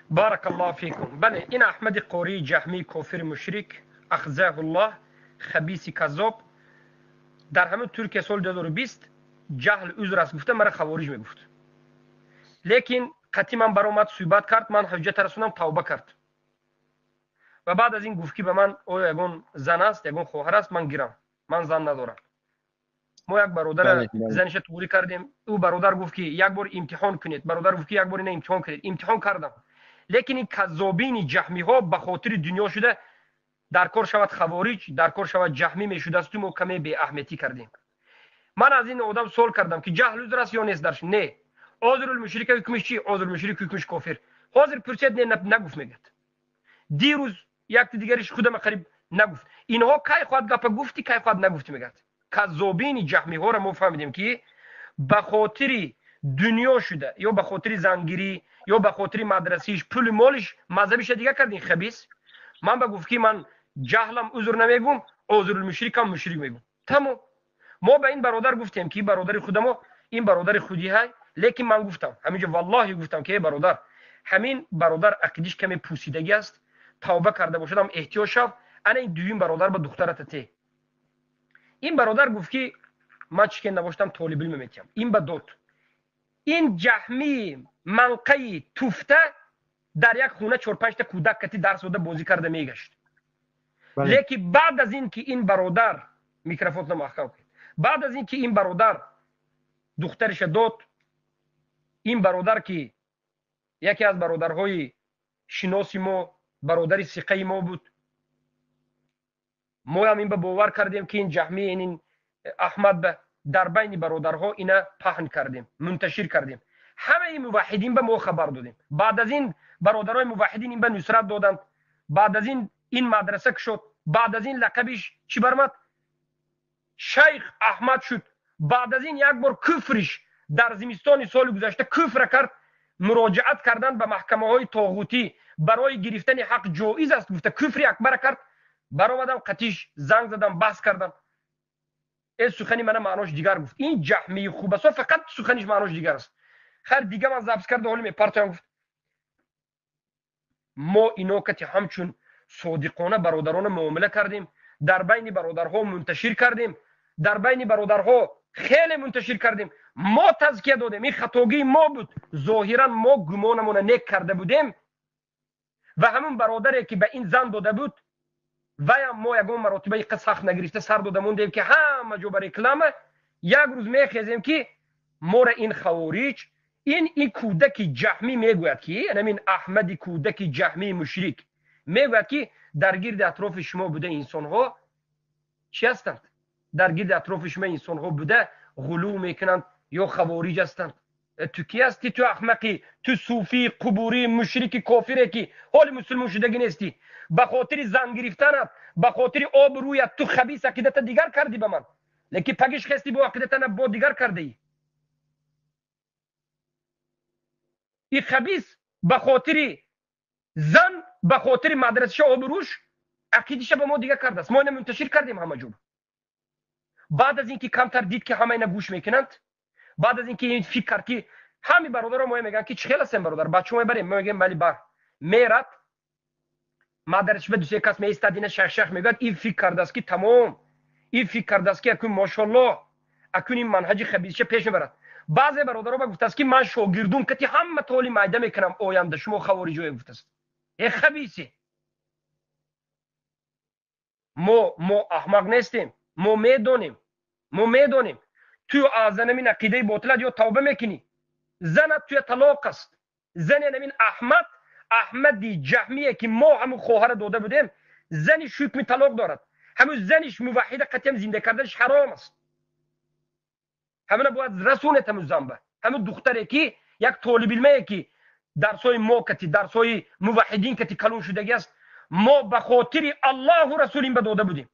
بارک الله فیکم. بله، این احمد قاری جهمی کافر مشرک اخزاه الله خبیث کذاب در همون ترکیه سال 2020 جهل عذر است گفته مرا خوارج میگفت، لیکن قطعی من برآمد صحبت کرد، من حجت رسوندم، توبه کرد و بعد از این گفت که به من آیا یگان زن است، یگان خواهر است، من گیرم، من زن ندارم. ما یک برادر زنش توری کردیم، او برادر گفت که یک بار امتحان کنید، برادر گفت که یک بار اینو امتحان کنید، امتحان کردم، لیکن این کذابین جهمی ها به خاطر دنیا شده در کار شود خوارج، در کار شود جهمی میشد است، ما کمی بی اهمیتی کردیم. من از این آدم سوال کردم که جهل عذر است یا نیست درش؟ نه. عذر المشرک حکمش چی؟ عذر المشرک حکمش کافر. حاضر پرسید نه نگفت میگد. دیروز یک دیگرش خودم قریب نگفت. اینها کی خواهد گپ گفتی کی خواهد نگفتی میگد. کذابین جهمی ها را ما فهمیدیم که به خاطر دنیا شده یا به خاطر زنگیری یا به خاطر مدرسیش پول مالش مذهبش دیگه کردین خبیث. من به گفت که من جهلم عذر نمیگم، عذر المشرکم مشرک میگم. تمام. ما به این برادر گفتیم که برادر خودمو این برادر خودی های، لیکن من گفتم همینجا والله گفتم که برادر همین برادر عقیدش کمی پوسیدگی است، توبه کرده باشدم احتیاج شو. انا این دویم برادر با دخترت ته. این برادر گفت که من چیکن نباشتم طالب علم میتیم. این به داد. این جهمی منقی توفته در یک خونه 4-5 تا کودک کتی درس داده بازی کرده میگشت. لیکن بعد از این که این برادر میکروفون محکم کرد، بعد از این که این برادر دخترش داد، این برادر که یکی از برادرهای شناسی ما، برادر ثقه ما بود، ما هم این به باور کردیم که این جهمی این احمد به در بین برادرها اینا پهن کردیم، منتشر کردیم، همه موحدین به ما خبر دادیم. بعد از این برادرای موحدین این به نصرت دادند. بعد از این این مدرسه شد، بعد از این لقبش چی برآمد؟ شیخ احمد شد. بعد از این یک بار کفرش در زمستان سال گذشته کفر کرد، مراجعت کردن به محکمه های طاغوتی برای گرفتن حق جایز است گفته، کفر اکبر کرد. برآمدم قطیش زنگ زدم بحث کردم، این سخنی من معناش دیگر گفت. این جهمی خوب است فقط سخنش معناش دیگر است. خیر دیگه من ضبط کرده حالی میپرتم گفت ما اینا که همچون صادقانه برادران معامله کردیم، در بین برادرها منتشر کردیم، در بین برادرها خیلی منتشر کردیم، ما تزکیه دادیم، این خطاگی ما بود، ظاهرا ما گمانمون نیک کرده بودیم و همون برادری که به این زن داده بود و هم ما یگان مراتبه قصه سخت نگرفته سر داده موندیم که همه جا بر رکلامه. یک روز میخیزیم که ما را این خوارج، این کودک جهمی میگوید که همین احمد کودک جهمی مشرک میگوید که در گرد اطراف شما بوده انسان ها چی هستند؟ در گرد اطراف شما انسان ها بوده غلو میکنند یا خوارج هستند. تو کی هستی؟ تو احمقی، تو صوفی قبوری مشرک کافری که حال مسلمان شدگی نیستی، به خاطر زن گرفتنت، به خاطر آبرویت تو خبیث عقیدت دیگر کردی به من، لیکن پگش خستی با عقیدت با دیگر کرده ای. این خبیث به خاطر زن، به خاطر مدرسه آبروش عقیدش به ما دیگر کرده است. ما اینو منتشر کردیم همه جور. بعد از اینکه کمتر دید که همه اینا گوش میکنند، بعد از اینکه این فکر کرد که همین برادرها ما میگن که چه هستن برادر بچه‌مو بریم، ما میگیم ولی بر میرد مادرش به دو سه کس میایستاد اینا شخ شخ میگوید. این فکر کرده است که تمام، این فکر کرده است که اکنون ماشاءالله اکنون این منهج خبیث پیش میبرد. بعضی برادرها گفته است که من شاگردم کتی همه طولی مایده میکنم آینده شما خوارجی گفته است. ای خبیثی، ما احمق نیستیم، ما میدونیم، ما میدونیم تو از همین عقیده باطلت یا توبه میکنی، زنت توی طلاق است. زن همین احمد، احمد جهمیه که ما همون خواهر داده بودیم، زنش حکم طلاق دارد، همون زنش موحد قطعی زنده کردنش حرام است. همون باید رسونه همون زنبه، همون دختره که یک طالب علمه که درسای ما کتی، درسای موحدین کتی کلون شدگی است، ما به خاطر الله و رسول این به داده بودیم.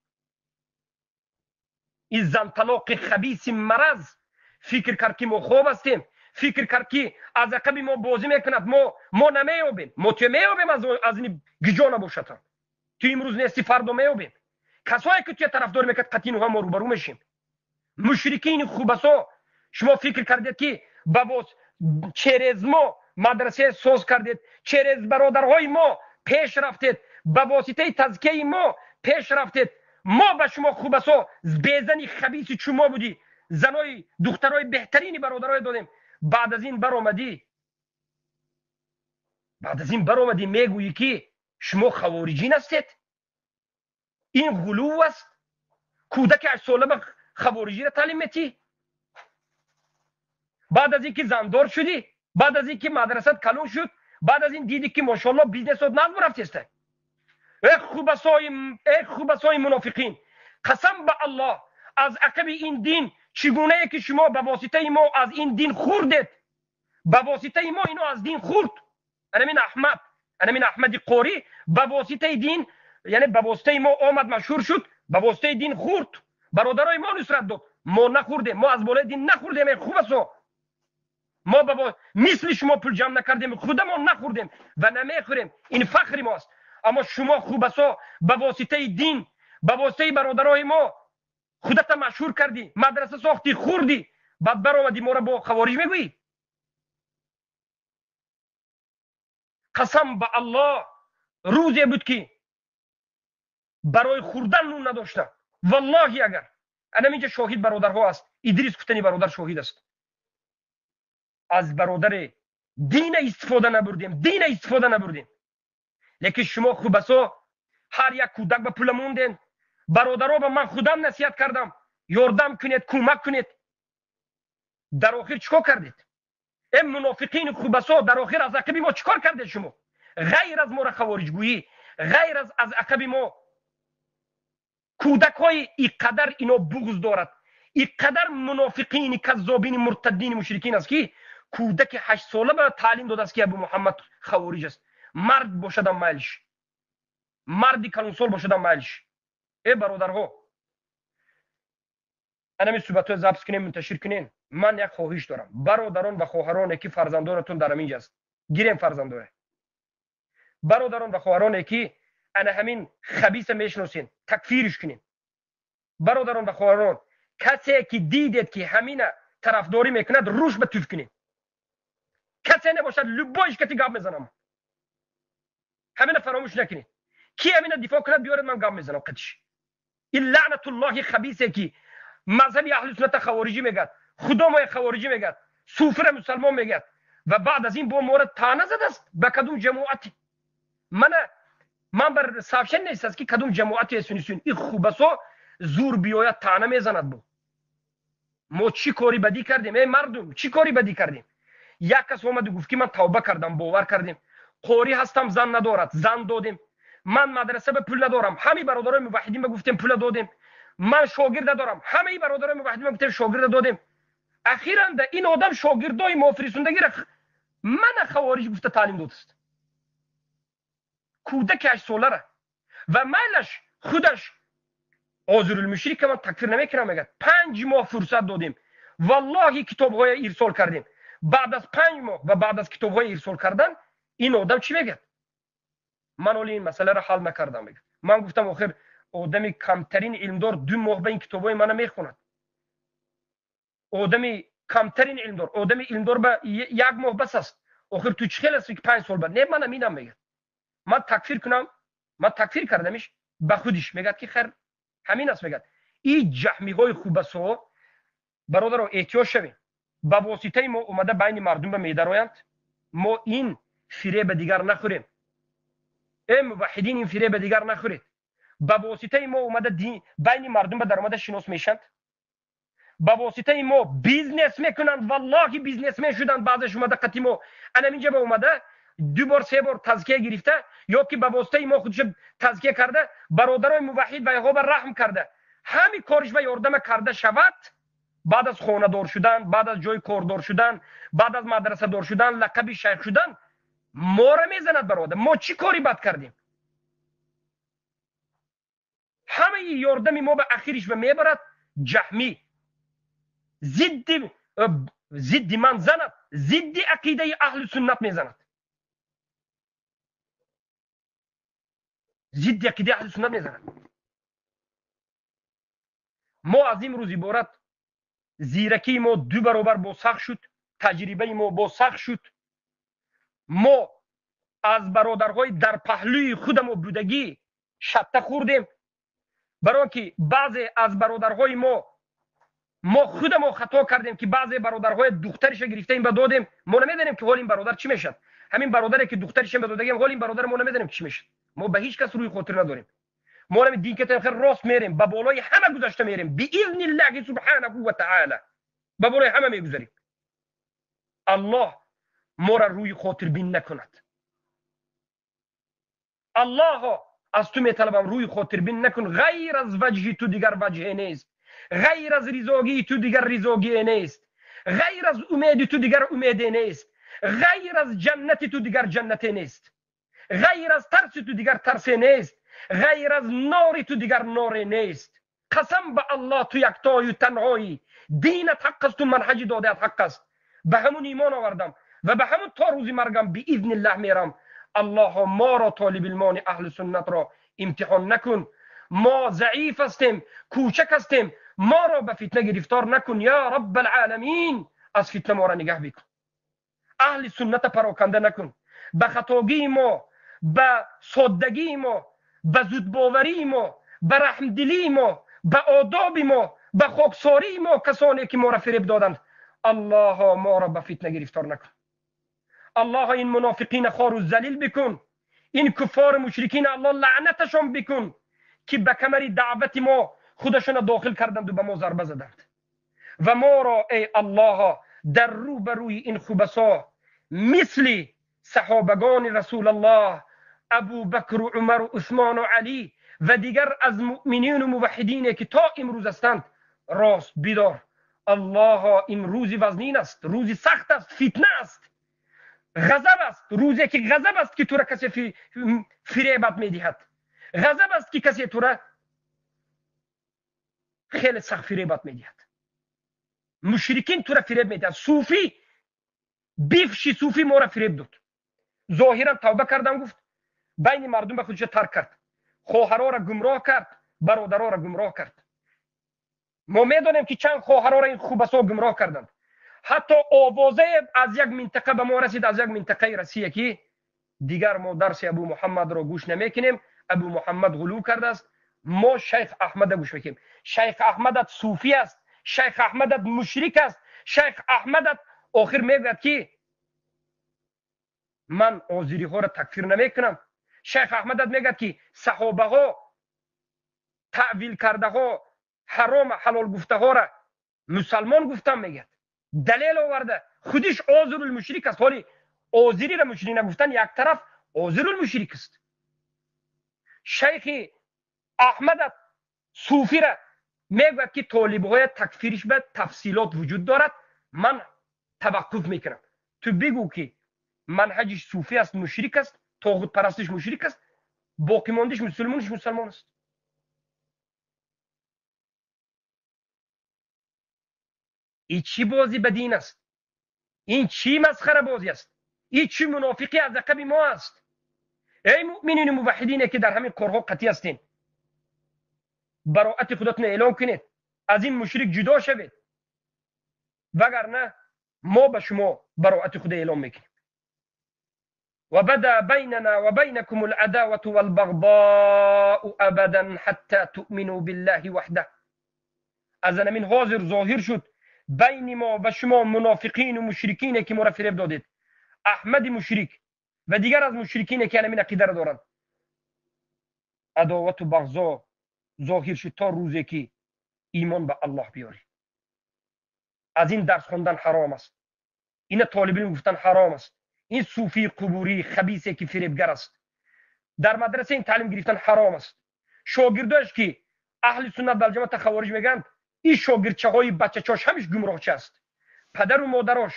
این زن طلاق خبیث مرض فکر کرد که ما خوب هستیم، فکر کرد که از عقب ما بازی میکند، ما نمیابیم، ما تو میابیم از این گجا نباشد، تو امروز نیستی فردا میابیم. کسایی که توی طرفدار میکرد قطعی هم ما روبرو میشیم. مشرکین خوبسا شما فکر کردید که باباس چرز ما мадраса соз кардед, через бародарҳои мо пеш рафтед, ба воситаи тазкияи мо пеш рафтед. Мо ба шумо хубасо безани хабиси чумо будӣ, занои духтарои беҳтарини бародарое додем. Баъд аз ин баромадӣ, баъд аз ин баромадӣ, мегӯӣ, ки шумо хавориҷин ҳастед. Ин ғулув аст. Кӯдаки 8 сола ба хавориҷиро таълим метӣ? Баъд аз ин ки зандор шудӣ, баъд аз ин ки мадрасат калон шуд, баъд аз ин дидӣ, ки мошоалло, бизнесот нағз рафтеста. Э хубасои, э хубасои мунофиқин, қасам ба Аллоҳ, аз ақиби ин дин чӣ гунае ки шумо ба воситаи мо аз ин дин хӯрдед, ба воситаи мо ино аз дин хӯрд. Анамин Аҳмад, анамин Аҳмади Қорӣ ба воситаи дин, яъне ба воситаи мо омад, машҳур шуд, ба воситаи дин хӯрд, бародарои мо нусрат дод. Мо нахӯрдем, мо аз болои дин нахӯрдем. Э хубасо, мо мисли шумо пул ҷамъ накардем, худамон нахӯрдем ва намехӯрем, ин фахри мост. Аммо шумо хубасо ба воситаи дин, ба воситаи бародарои мо худата машҳур кардӣ, мадраса сохтӣ, хӯрдӣ, баъд баромадӣ, моро бо хавориҷ мегӯӣ. Қасам ба Аллоҳ, рӯзе буд, ки барои хӯрдан нун надоштам. Валлоҳи, агар анам инҷа шоҳид бародарҳо аст, Идрис гуфтани бародар шоҳид аст. Аз бародари дина истифода набурдем, дина истифода набурдем. Лекин шумо хубасо ҳар як кӯдак ба пула монден. Бародаро, ба ман худам насиҳат кардам: ёрдам кунед, кӯмак кунед. Дар охир чӣ кор кардед, э мунофиқини хубасо? Дар охир аз ақиби мо чӣ кор кардед шумо, ғайр аз моро хавориҷгӯӣ, ғайр аз ақиби мо кӯдакҳои иқадар ино буғз дорад, иқадар мунофиқини каззобини муртаддини мушрикин аст, ки кӯдаки 8 сола ба таълим додааст, ки Абу Муҳаммад хавориҷ аст. Мард бошадам майлиш, марди калонсол бошадам майлиш. Э бародарҳо, анами суҳбатҳои запись кунем, мунташир кунем. Ман як хоҳиш дорам: бародарон ва хоҳароне, ки фарзандонатон дар ҳаминҷа аст, гирем фарзандое. Бародарон ва хоҳароне, ки ана ҳамин хабиса мешиносен, такфириш кунем. Бародарон ва хоҳарон, касе ки дидед, ки ҳамина тарафдорӣ мекунад, рӯш ба туф кунем. Касе набошад, любой ш кати гап мезанам. Ҳамина фаромӯш накунед. Ки ҳамина дифоъ кунад, биёред, ман гап мезанам қатиш. Ин лаънатуллоҳи хабисе, ки мазҳаби аҳли сунната хавориҷӣ мегӯяд, худо моя хавориҷӣ мегӯяд, суфира мусалмон мегӯяд ва баъд аз ин бо мора таъна задааст. Ба кадом ҷамоати мана ман бар сообщение нест, ки кадом ҷамоати сунисун ин хубасо зур биёяд, таъна мезанад. Бо мо чӣ кори бадӣ кардем, эй мардум, чӣ кори бадӣ кардем? Як кас омаду гуфт, ки ман тавба кардам, бовар кардем. Қорӣ ҳастам, зан надорад, зан додем. Ман мадраса ба пул надорам, ҳамаи бародарои муваҳидин ба гуфтем, пула додем. Ман шогирда дорам, ҳамаи бародарои муваҳидин ба гуфтем, шогирда додем. Ахиран ин одам шогирдои мофирисундагира мана хавориҷ гуфта таълим додааст, кӯдаки 8 солара. Ва майлаш, худаш озурулмушрика ман такфир намекунам мегӯяд. 5 моҳ фурсат додем, валлоҳи, китобҳоя ирсол кардем. Баъд аз 5 моҳ ва баъд аз китобҳои ирсол кардан ин одам чӣ мегӯяд? Ман оли ин масъаларо ҳал накардам, мегӯяд. Ман гуфтам: охир одами камтарин илмдор 2 моҳ ба ин китобҳои мана мехонад. Одами камтарин илмдор, одами илмдор ба як моҳ бас аст. Охир ту чӣ хел аст, ки 5 сол баъд? Не, манам инам мегӯяд, ман такфир кунам, ман такфир кардамиш. Ба худиш мегӯяд, ки хайр, ҳамин аст, мегӯяд. И ҷаҳмиҳои хубасо, бародаро, эҳтиёҷ шавем. Ба воситаи мо омада байни мардум ба медароянд. Мо ин фиреба дигар нахӯрем. Э муваҳидин, ин фиреба дигар нахӯред. Ба воситаи мо омада байни мардум ба даромада шинос мешанд, ба воситаи мо бизнес мекунанд. Валлоҳи, бизнесмен шуданд баъзеш омада қати мо анаминҷа ба омада ду бор, се бор тазкия гирифта ё ки ба воситаи мо худша тазкия карда, бародарои муваҳид вайҳо ба раҳм карда, ҳами кориш ба ёрдама карда шавад. Баъд аз хонадор шудан, баъд аз ҷои кордор шудан, баъд аз мадрасадор шудан, лақаби шайх шудан, моро мезанад. Бародар, мо чӣ кори бад кардем? Ҳамаи ёрдами мо ба ахириш ба мебарад. Ҷаҳмӣ зидди ман занад, зидди ақидаи аҳли суннат мезанад, зидди ақидаи аҳли суннат мезанад. Мо аз имрӯз иборат зиракии мо ду баробар бо сахт шуд, таҷрибаи мо бо сахт шуд. Мо аз бародарҳои дар паҳлӯи худамо будагӣ шатта хӯрдем, барои ки баъзе аз бародарҳои мо худамо хато кардем, ки баъзе бародарҳои духтариша гирифтаим ба додем. Мо намедонем, ки ҳоли ин бародар чӣ мешавад. Ҳамин бародаре, ки духтариша ба додагем, ҳоли ин бародар мо намедонем, ки чӣ мешавад. Мо ба ҳеҷ кас рӯи хотир надорем. Мо ҳамин дин катем, хеле рост мерем, ба болои ҳама гузашта мерем, биизни субҳанаҳу ва таъала ба болои ҳама мегузарем. Аллоҳ моро рӯи хотирбин накунад. Аллоҳо, аз ту металабам, рӯи хотирбин накун. Ғайр аз ваҷҳи ту дигар ваҷҳе нест, ғайр аз ризогии ту дигар ризогие нест, ғайр аз умеди ту дигар умеде нест, ғайр аз ҷаннати ту дигар ҷаннате нест, ғайр аз тарси ту дигар тарсе нест, ғайр аз нори ту дигар норе нест. Қасам ба Аллоҳ, ту яктою танҳоӣ. Динат ҳақ аст, ту манҳаҷи додаат ҳақ аст. Ба ҳамун имон овардам ва ба ҳамун то рӯзи маргам биизниллаҳ мерам. Аллоҳо, моро, толибилмони аҳли суннатро, имтиҳон накун. Мо заиф ҳастем, кӯчак ҳастем, моро ба фитна гирифтор накун. Ё раббалъоламин, аз фитна моро нигаҳ бикун. Аҳли сунната пароканда накун. Ба хатогии мо, ба соддагии мо, ба зудбоварии мо, ба раҳмдилии мо, ба одоби мо, ба хоксории мо, касоне ки моро фиреб доданд, Аллоҳо, моро ба фитна гирифтор накун. Аллоҳо, ин мунофиқина хору залил бикун, ин куффору мушрикин Аллоҳ лаънаташон бикун, ки ба камари даъвати мо худашона дохил карданду ба мо зарба заданд. Ва моро, эй Аллоҳо, дар рӯ ба рӯи ин хубасо мисли саҳобагони Расулаллоҳ Абубакру Умару Усмону Алӣ ва дигар аз муъминину муваҳҳидине, ки то имрӯз ҳастанд, рост бидор. Аллоҳо, ин рӯзи вазнин аст, рӯзи сахт аст, фитна аст, ғазаб аст, рӯзе ки ғазаб аст, ки тура касе фиребат медиҳад, ғазаб аст, ки касе тура хеле сахт фиребат медиҳад. Мушрикин тура фиреб медиҳад. Суфӣ, бивши суфӣ моро фиреб дод. Зоҳиран тавба кардам гуфт, байни мардум ба худша тарк кард, хоҳарора гумроҳ кард, бародарора гумроҳ кард. Мо медонем, ки чанд хоҳарора ин хубасо гумроҳ карданд. Ҳатто овозае аз як минтақа ба мо расид, аз як минтақаи Россия, ки дигар мо дарси Абу Муҳаммадро гӯш намекунем, Абу Муҳаммад ғулув кардааст, мо шайх Аҳмада гӯш мекунем. Шайх Аҳмадат суфӣ аст, шайх Аҳмадат мушрик аст. Шайх Аҳмадат охир мегӯяд, ки ман озириҳоро такфир намекунам. Шайх Аҳмадат мегӯяд, ки саҳобаҳо таъвил кардаҳо, ҳаром ҳалол гуфтаҳоро мусалмон гуфтам мегӯяд, далел оварда. Худиш озирулмушрик аст. Ҳоли озирира мушрик нагуфтан як тараф, озирулмушрик аст. Шайхи Аҳмадат суфира мегӯяд, ки толибҳоя такфириш ба тафсилот вуҷуд дорад, ман таваққуф мекунам. Ту бигӯ, ки манҳаҷиш суфӣ аст, мушрик аст, тоғутпарастиш мушрик аст, боқимондиш мусулмониш мусалмон аст. Ин чӣ бозӣ ба дин аст? Ин чӣ масхарабозӣ аст? Ин чӣ мунофиқӣ аз ақаби мо аст? Эй муъминину муваҳҳидине, ки дар ҳамин корҳо қатъӣ ҳастед, бароати худатон эълон кунед, аз ин мушрик ҷудо шавед, вагарна мо ба шумо бароати худа эълон мекунем. وبدا بيننا وبينكم العداوة والبغضاء أبدا حتى تؤمنوا بالله وحده. از من حاضر ظاهر شد بین ما و شما منافقین و مشرکین که ما را فریب دادید، احمد مشرک و دیگر از مشرکین که همین عقیده را دارند، عداوت و بغضا ظاهر شد تا روزی که ایمان به الله بیاری. از این درس خواندن حرام است، این طالب علم گفتن حرام است، این صوفی قبوری خبیثه که فریبگر است در مدرسه این تعلیم گرفتن حرام است. شاگرداش که اهل سنت و جماعت خوارج میگن، این شاگردچه بچه چاش همیش گمراهچه است. پدر و مادراش،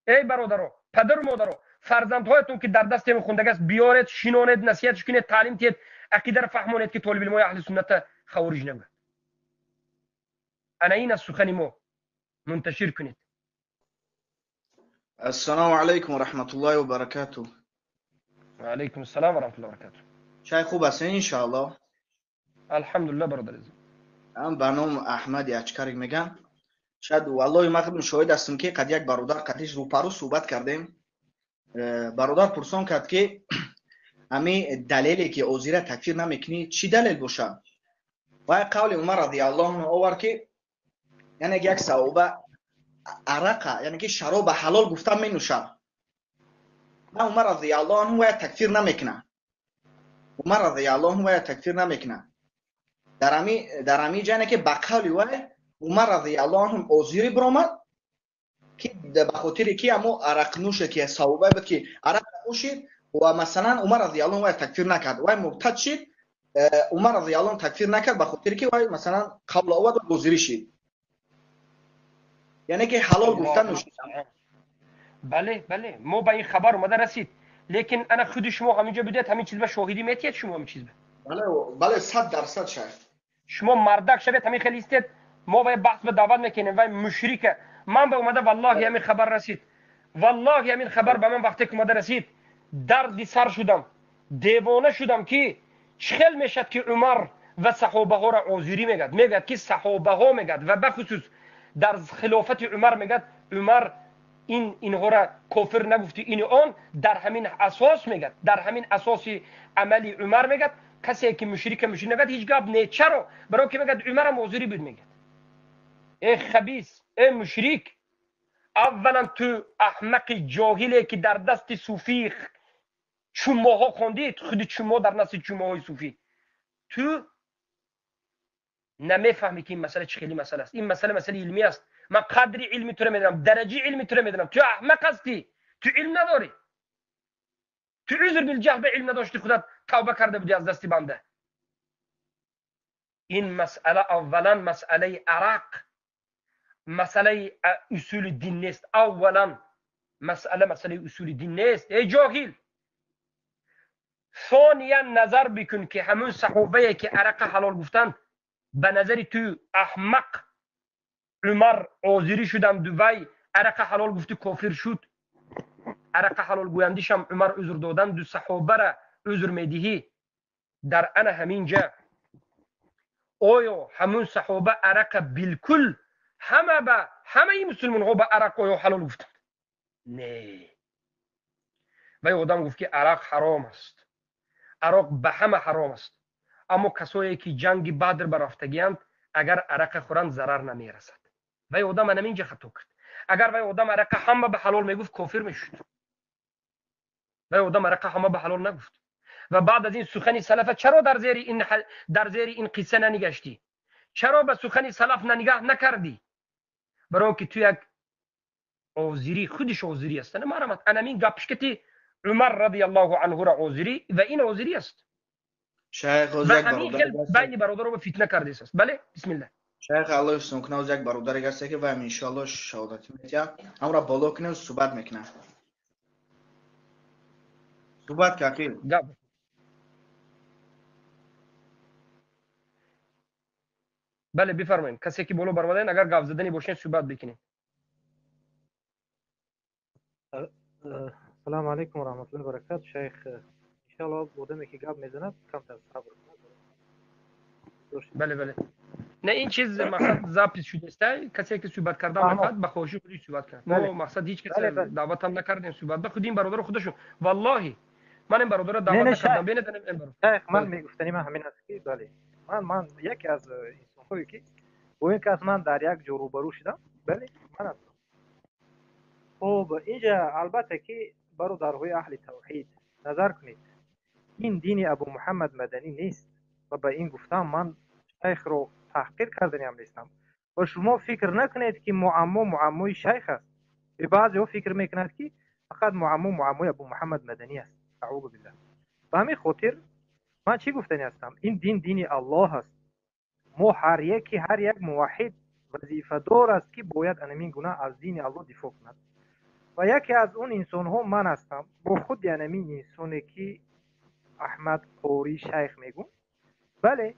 ای برادرها، پدر و مادرها، فرزندهایتون که در دست خوندگی است بیارید، شینانید، نصیحتش کنید، تعلیم تید، عقیده را فهمانید که طالب علمای اهل سنت خوارج نگوید. انا این از سخن ما منتشر کنید. السلام علیکم و رحمت الله و برکاته. و علیکم السلام و رحمت الله و برکاته. شای خوب هستین انشاءالله؟ الحمدلله برادر عزیز. من به نام احمد اچکرک میگم. شاید والله من خودم شاهد هستم که قد یک برادر قدیش روپرو صحبت کردیم. Бародар пурсон кард ки ҳами далеле ки озира такфир намекунӣ чӣ далел бошад? Вай қавли Умар радиаллоҳу анҳу овард ки яъне як саҳоба арақа, яъне ки шароба ҳалол гуфта менӯшад. На Умар радиаллоҳу анҳу вай такфир намекунад. Умар радиаллоҳу анҳу вай такфир намекунад. Дар ҳами ҷа ки ба қавли вай Умар радиаллоҳу анҳу озири биромад ки ба хотире ки амо арақнӯше ки саҳобае буд ки арақ нӯшид ва масалан Умар радиаллоҳу анҳу вай такфир накард. Вай муртад шид, Умар радиаллоҳу анҳу такфир накард ба хотире ки вай масалан қавл овард ва озирӣ шид. Яъне ки ҳалол гуфта нӯшид. Бале, бале, мо ба ин хабар омада расид. Лекин ана худи шумо ҳаминҷо будед, ҳамин чиз ба шоҳидӣ метиҳед шумо ҳамин чиз ба? Бале, бале, 100% шайх. Шумо мардак шавед, ҳамин хел истед, мо ба баҳс ба даъват мекунем, вай мушрика. Ман ба омада валлоҳи ҳамин хабар расид. Валлоҳи ҳамин хабар ба ман вақте ки омада расид, дарди сар шудам, девона шудам ки чӣ хел мешад ки Умар ва саҳобаҳоро озирӣ мегӯяд. Мегӯяд ки саҳобаҳо мегӯяд ва бахусус дар хилофати Умар мегӯяд Умар ин инҳоро кофир нагуфти ини он, дар ҳамин асос мегӯяд, дар ҳамин асоси амали Умар мегӯяд касе ки мушрика мушрик нагӯяд ҳеҷ гап не. Чаро? Барои ки мегӯяд Умарам озирӣ буд мегӯяд. Э хабис, э мушрик, аввалан ту аҳмақи ҷоҳиле ки дар дасти суфӣ чумоҳо хондид, худи чумо дар насти чумоҳои суфӣ, ту намефаҳмӣ ки ин масъала чӣ хели масъала аст. Ин масъала масъалаи илмӣ аст. Ман қадри илми туро медонам, дараҷаи илми туро медонам. Ту аҳмақ ҳастӣ, ту илм надорӣ, ту узр билҷаҳл ба илм надошти, худат тавба карда будӣ аз дасти банда. Ин масъала аввалан масъалаи арақ, масъалаи усули дин нест. Аввалан масъала масъалаи усули дин нест. Эй ҷоҳил, сониян назар бикун ки ҳамун саҳобае ки арақа ҳалол гуфтанд, ба назари ту аҳмақ Умар озирӣ шуданд, вай арақа ҳалол гуфти кофир шуд. Арақа ҳалол гӯяндишам Умар узр доданду саҳобара узр медиҳӣ. Дар ана ҳамин ҷа оё ҳамун саҳоба арақа билкул ҳама ба ҳамаи мусулмонҳо ба арақ оё ҳалол гуфтанд? Не. Вай одам гуфт ки арақ ҳаром аст, ароқ ба ҳама ҳаром аст, аммо касое ки ҷанги Бадр барафтагианд агар арақа хӯранд зарар намерасад. Вай одам ана ҳамин ҷа хато кард. Агар вай одам арақа ҳама ба ҳалол мегуфт кофир мешуд. Вай одам арақа ҳама ба ҳалол нагуфт. Ва баъд аз ин сухани салафа чаро дар зери ин қисса нанигаштӣ? Чаро ба сухани салаф нанигаҳ накардӣ? Барои он ки ту як озирӣ, худиш озирӣ аст. Ана марамат, ана ҳамин гапшкати Умар радиаллоҳу анҳуро озирӣ ва ин озирӣ аст. Шайх, ва ҳамин хел байни бародаро фитна кардес аст. Бале, бисмиллаҳ. Шайх, Аллоҳ ҳифзтон кунад, оз як бародаре ҳаст ки ваям иншоаллоҳ шаҳодатӣ метиҳад. Ҳамро боло кунем, суҳбат мекунад. Суҳбат ки ақил. Гап. Бале, бифармоед. Касе ки боло баромадаен, агар гап заданӣ бошед, суҳбат бикунед. Салому алайкум ва раҳматуллоҳи ва баракатуҳ. Шайх, иншоаллоҳ одаме ки гап мезанад камтар сабр кунад. Бале, бале. Не, ин чиз мақсад запис шудааст. Касе ки суҳбат кардан мехоҳад ба хоҳиши худи суҳбат кунад. Мо мақсад ҳеҷ кас даъватам накардем суҳбат ба худи ин бародаро худашон. Валлоҳи ман ин бародаро даъват накардам. Бинед ин бародар. Шайх, ман мегуфтани ман ҳамин аст ки бале, ман яке аз инсонҳое ки бо ин кас ман дар як ҷо рӯбарӯ шудам, бале, ман ҳастам. Хуб, инҷа албатта ки бародарҳои аҳли тавҳид назар кунед, ин дини Абу Муҳаммад Маданӣ нест ва ба ин гуфтам ман шайхро таҳқир карданиам нестам. Ва шумо фикр накунед ки муаммо муаммои шайх аст. Баъзеҳо фикр мекунанд ки фақат муаммо муаммои Абу Муҳаммад Маданӣ аст. Аъузу биллаҳ. Ба ҳамин хотир ман чӣ гуфтанӣ ҳастам? Ин дин дини Аллоҳ аст. Мо ҳар яке, ҳар як муваҳҳид вазифадор аст ки бояд анамин гуна аз дини Аллоҳ дифоъ кунад. Ва яке аз он инсонҳо ман ҳастам, бо худи анамин инсоне ки Аҳмад Қорӣ шайх мегӯм. Бале,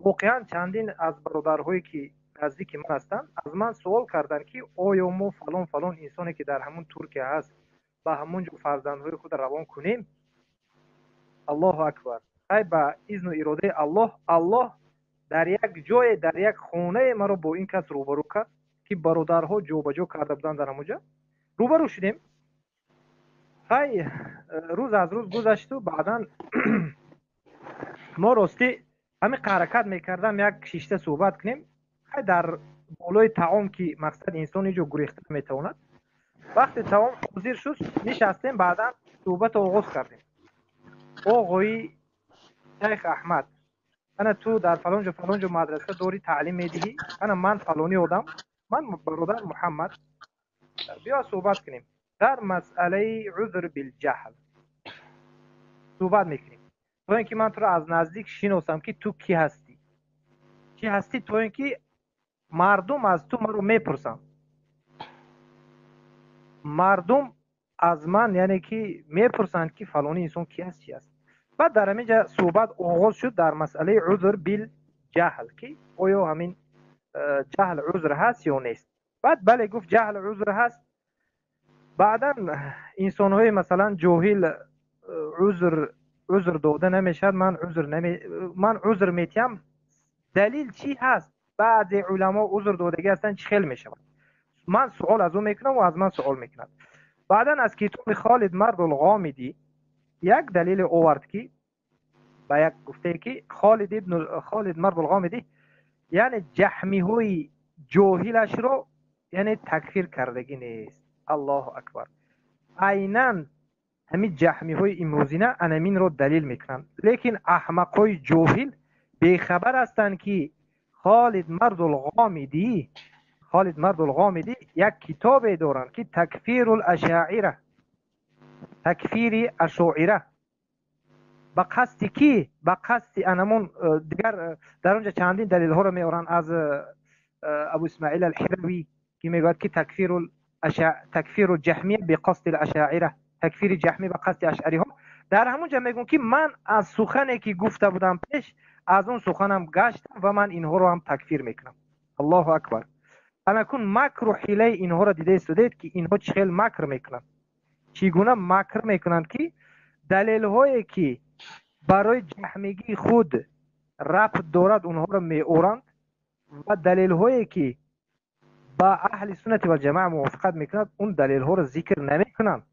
воқеан чандин аз бародарҳое ки наздики ман ҳастанд аз ман суол карданд ки оё мо фалон фалон инсоне ки дар ҳамун Туркия ҳаст ба ҳамун ҷо фарзандҳои худро равон кунем? Аллоҳу акбар. Ай ба изну иродаи Аллоҳ, Аллоҳ дар як ҷое, дар як хонае маро бо ин кас рӯбарӯ кард ки бародарҳо ҷобаҷо карда буданд дар ҳамон ҷо. Рӯбарӯ шудем. Хай, рӯз аз рӯз гузашту баъдан мо ростӣ ҳамин ҳаракат мекардам як шишта суҳбат кунем. Хай, дар болои таом ки мақсад инсон ҳеҷ ҷо гурехта наметавонад. Вақте таом ҳозир шуд, нишастем, баъдан суҳбатро оғоз кардем. Оғои шайх Аҳмад, ана ту дар фалон ҷо фалон ҷо мадраса дорӣ, таълим медиҳӣ, ана ман фалони одам, ман бародар Муҳаммад, биё суҳбат кунем дар масъалаи узр билҷаҳл суҳбат мекунем, то ин ки ман туро аз наздик шиносам ки ту кӣ ҳастӣ, чӣ ҳастӣ, то ин ки мардум аз ту маро мепурсанд, мардум аз ман яъне ки мепурсанд ки фалони инсон ки аст, чӣ аст. Баъд дар ҳамин ҷа суҳбат оғоз шуд дар масъалаи узр билҷаҳл, ки оё ҳамин ҷаҳл узр ҳаст ё нест. Баъд бале гуфт, ҷаҳл узр ҳаст. Баъдан инсонҳои масалан ҷоҳил узр дода намешавад, ман узр метиҳам, далил чӣ ҳаст? Баъзе уламо узр додагӣ ҳастанд, чӣ хел мешавад? Ман суол аз ӯ мекунам ва аз ман суол мекунад. Баъдан аз китоби Холид Мардул-Ғомидӣ як далеле овард ки ба як гуфтае ки Холид Мардул-Ғомидӣ яъне ҷаҳмиҳои ҷоҳилашро яъне такфир кардагӣ нест. Аллоҳу акбар. Айнан ҳамин ҷаҳмиҳои имрӯзина анаминро далил мекунанд, лекин аҳмақҳои ҷоҳил бехабар ҳастанд ки Холид Мардул-Ғомидӣ як китобе доранд ки такфирул ашоира, такфири ашоира ба қасди ки, ба қасди анамон дигар дар онҷа чандин далилҳоро меоранд аз Абу Исмаил ал-Ҳиравӣ ки мегӯяд ки такфиру ҷаҳмия биқасди ашоира, такфири ҷаҳмӣ ба қасди ашъариҳо. Дар ҳамон ҷа мегӯям ки ман аз сухане ки гуфта будам пеш, аз он суханам гаштам ва ман инҳоро ҳам такфир мекунам. Аллоҳу акбар. Анакун макру ҳилаи инҳоро дида истодед ки инҳо чӣ хел макр мекунанд, чӣ гуна макр мекунанд ки далелҳое ки барои ҷаҳмигии худ рабт дорад онҳоро меоранд ва далелҳое ки ба аҳли суннати валҷамоа мувофиқат мекунад он далелҳоро зикр намекунанд.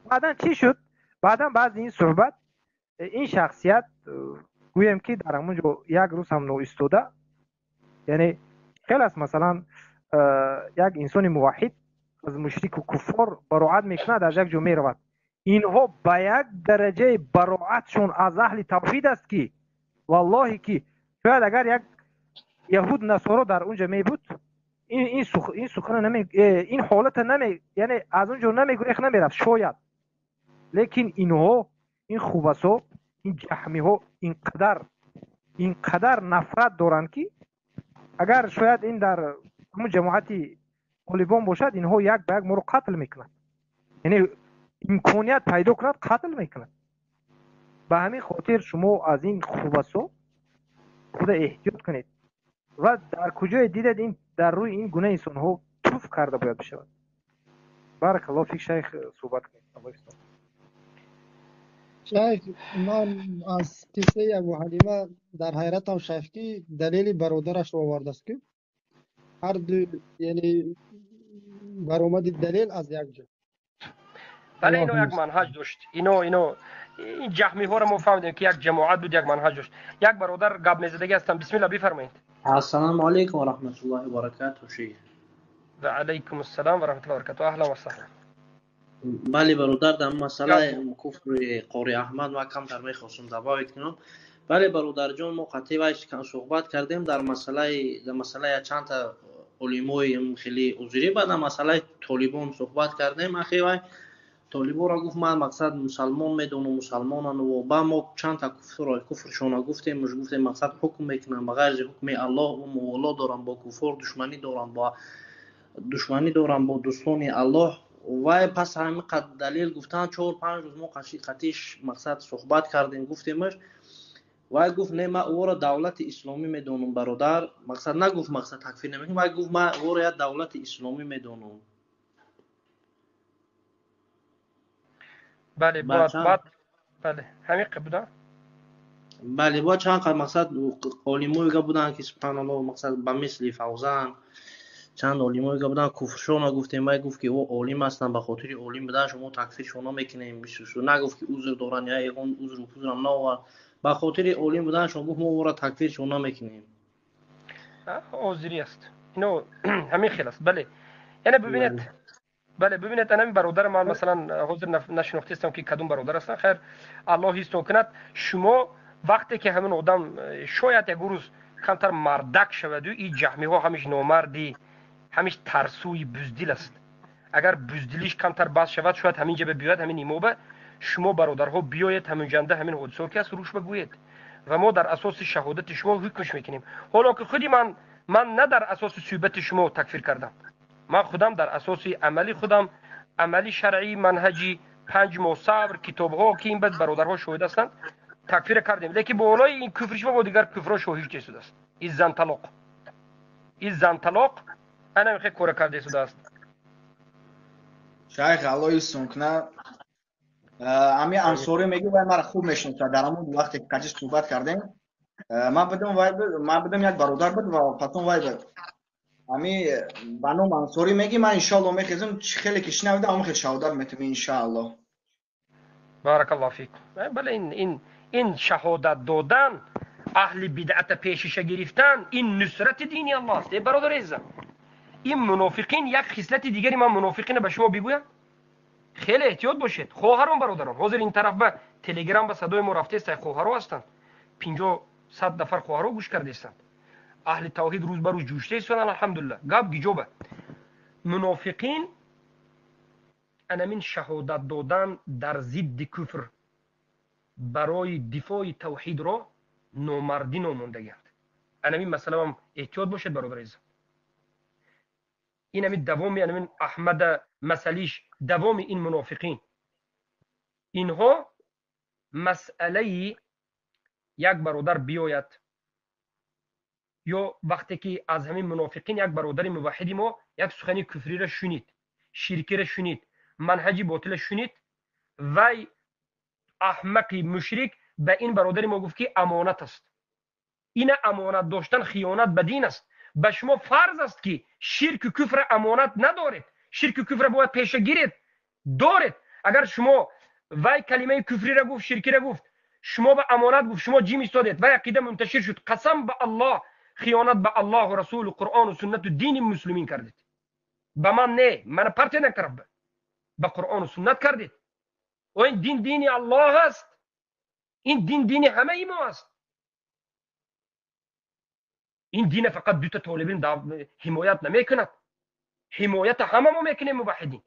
Баъдан чӣ шуд? Баъдан баъди ин суҳбат ин шахсият гӯем ки дар ҳамон ҷо як рӯз ҳам ноистода, яъне хел аст, масалан як инсони муваҳҳид аз мушрику куффор бароат мекунад, аз як ҷо меравад. Инҳо ба як дараҷаи бароатшон аз аҳли тавҳид аст ки валлоҳи ки шояд агар як яҳуд насоро дар он ҷо мебуд, ин сухана наме, ин ҳолата наме, яъне аз он ҷо намегурехт, намерафт шояд. Лекин инҳо, ин хубасо, ин ҷаҳмиҳо инқадар нафрат доранд ки агар шояд ин дар ҳамон ҷамоати толибон бошад, инҳо як ба як моро қатл мекунанд, яъне имконият пайдо кунад қатл мекунанд. Ба ҳамин хотир шумо аз ин хубасо худа эҳтиёт кунед ва дар куҷое дидед ин дар рӯи ин гуна инсонҳо туф карда бояд бишавад. Баракаллоҳу фик. Шайх суҳбат кунед. Аллоҳ ислом. Шайх, ман аз қиссаи Абу Ҳалима дар ҳайратам, шайх, ки далели бародарашро овардааст ки ҳар ду, яъне баромади далел аз як ҷо. Бале, ино як манҳаҷ дошт. Ино ин ҷаҳмиҳоро мо фаҳмидем ки як ҷамоат буд, як манҳаҷ дошт. Як бародар гап мезадагӣ ҳастам. Бисмилла, бифармоед. Ассалому алайкум ва раҳматуллоҳи ва баракатуҳ, шейх. Ва алайкум ассалом ва раҳматуллоҳи ва баракатуҳ. Аҳлан ва саҳлан. Бале бародар, дар масъалаи куфри Қори Аҳмад ман камтар мехостам добавить кунам. Бале бародарҷон, мо қатъи вай суҳбат кардем дар масъалаи чанд та олимои хеле узрӣ, баъд дар масъалаи толибон суҳбат кардем. Ахи вай толибонро гуфт ман мақсад мусалмон медонам, мусалмонан ва ба мо чанд та куфршона гуфтем, муш гуфтем мақсад ҳукм мекунам ба ғайри ҳукми Аллоҳ, ва муволо дорам бо куффор, душманӣ дорам бо дӯстони Аллоҳ. Вай пас ҳамин қад далел гуфтан, 4-5 рӯз мо қатиш мақсад суҳбат кардем, гуфтемаш. Вай гуфт не, ман ӯро давлати исломӣ медонам бародар. Мақсад нагуфт мақсад такфир намекунам, вай гуфт ман ӯро як давлати исломӣ медонам. Бале, баъд бале, ҳамин қад буда? Бале, бо чанд қад мақсад олимоига буданд ки субҳаналлоҳ, мақсад ба мисли Фавзан Чанд олимое ки буданд, куфршона гуфтем, вай гуфт, ки ӯ олим ҳастанд, ба хотири олим будан шумо такфиршон намекунем. Нагуфт, ки узр доранд, я ягон узру пузрам наовард. Ба хотири олим буданшон гуфт, мо ӯро такфиршон намекунем. Озирӣ аст, ино ҳамин хел аст. Бале, яъне бибинед, бале, бибинед, анами бародари ман, масалан, ҳозир нашинохтистам, ки кадом бародар ҳастанд. Хайр, Аллоҳ ҳистон кунад. Шумо вақте ки ҳамин одам шояд як рӯз камтар мардак шаваду, и ҷаҳмиҳо ҳамиш номардӣ, ҳамиш тарсуи буздил аст. Агар буздилиш камтар бас шавад, шояд ҳамин ҷаба биёяд, ҳамин имоба. Шумо, бародарҳо, биёед ҳаминҷанда, ҳамин ҳодисаҳо ки аст, рӯш багӯед ва мо дар асоси шаҳодати шумо ҳукмш мекунем. Ҳоло ки худи ман на дар асоси суҳбати шумо такфир кардам, ман худам дар асоси амали худам, амали шаръӣ, манҳаҷи 5 моҳ сабр, китобҳо ки ин бад бародарҳо шоҳид ҳастанд, такфир кардем. Лекин болои ин куфри шумо бо дигар куфрҳо шоҳид шудааст. Ин занталоқ, ин занталоқ ана мехе кора карда истодааст. Шайх, Аллоҳ ҳифзтон кунад. Ами Ансорӣ мегӯ, вай мара хуб мешиносад. Дар ҳамон вақте ки каҷи суҳбат кардем, ман будам, вай, ман будам, як бародар буд ва пасон вай буд. Ами ба ном Ансорӣ мегӣ, ман иншоалло мехезам, чӣ хеле ки шунавида, ҳамон хел шаҳодат метавам, иншоалло. Баракаллоҳу фик. Бале, ин шаҳодат додан, аҳли бидъата пешиша гирифтан, ин нусрати дини Аллоҳ аст. Э, бародари азизам, ин мунофиқин як хислати дигари ман мунофиқина ба шумо бигӯям. Хеле эҳтиёт бошед, хоҳарон, бародарон. Ҳозир ин тараф ба Телеграм ба садои мо рафтест, хоҳаро ҳастанд, 50, 100 нафар хоҳаро гӯш кардаистанд. Аҳли тавҳид рӯз ба рӯз ҷӯшта истоданд, алҳамдулилла. Гап гиҷоба: мунофиқин анамин шаҳодат додан дар зидди куфр барои дифои тавҳидро номардӣ номондагианд. Анамин масъалаам эҳтиёт бошед, бародари азизам. Ин ами давоми анамин Аҳмада масъалиш, давоми ин мунофиқин, инҳо масъалаи як бародар биёяд ё вақте ки аз ҳамин мунофиқин як бародари муваҳҳиди мо як сухани куфриро шунид, ширкиро шунид, манҳаҷи ботила шунид, вай аҳмақи мушрик ба ин бародари мо гуфт, ки амонат аст. Ина амонат доштан хиёнат ба дин аст. Ба шумо фарз аст, ки ширку куфра амонат надоред, ширку куфра бояд пеша гиред, доред. Агар шумо вай калимаи куфрира гуфт, ширкира гуфт, шумо ба амонат гуфт, шумо ҷим истодед, вай ақида мунташир шуд, қасам ба Аллоҳ, хиёнат ба Аллоҳу расулу, Қуръону суннату дини муслимин кардед. Ба ман не, мана партия накард, ба Қуръону суннат кардед. О, ин дин дини Аллоҳ аст, ин дин дини ҳамаи мо аст. Ин дина фақат дута толибилм ҳимоят намекунад, ҳимоята ҳама мо мекунем, муваҳҳидин.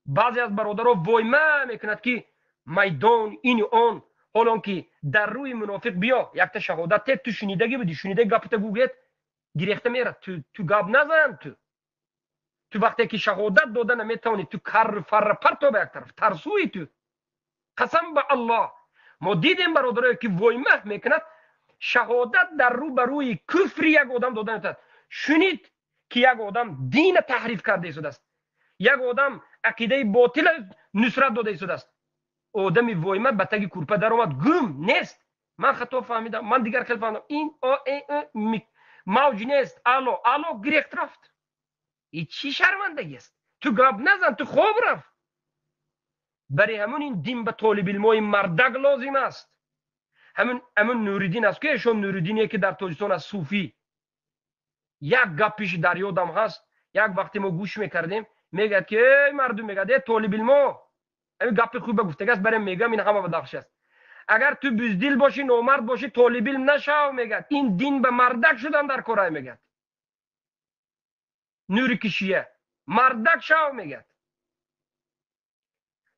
Баъзе аз бародаро войма мекунад, ки майдон ини он, ҳолон ки дар рӯи мунофиқ биё, якта шаҳодат те, ту шунидагӣ будӣ, шунидаги гапата гӯгет, гирехта мерад. Ту гап назан. Ту вақте ки шаҳодат дода наметавонӣ, ту карру фарра парто ба як тараф, тарсуи ту. Қасам ба Аллоҳ, мо дидем бародарое ки воймаҳ мекунад, шаҳодат дар рӯ ба рӯи куфри як одам дода наметавонад. Шунид ки як одам дина таҳриф карда истодааст, як одам ақидаи ботила нусрат дода истодааст, одами войма ба таги курпа даромад, гум нест. Ман хато фаҳмидам, ман дигар хел фаҳмидам, ин мавҷ нест. Ало, ало, гирехт, рафт. И чӣ шармандагӣ аст? Ту гап назан, ту хоб рафт. Барои ҳамун ин дин ба толибилмои мардак лозим аст. Ҳамун Нуриддин аст ки эшон Нуриддине ки дар Тоҷикистон аст, суфӣ, як гапиш дар ёдам ҳаст. Як вақте мо гӯш мекардем, мегӯяд ки эй мардум, мегӯяд, э толибилмо, ҳамин гапи хуба гуфтагааст, барем мегӯям, ин ҳама ба дахш аст. Агар ту буздил бошӣ, номард бошӣ, толибилм нашав, мегӯяд. Ин дин ба мардак шудан дар корай, мегӯяд. Нури кишия, мардак шав, мегӯяд.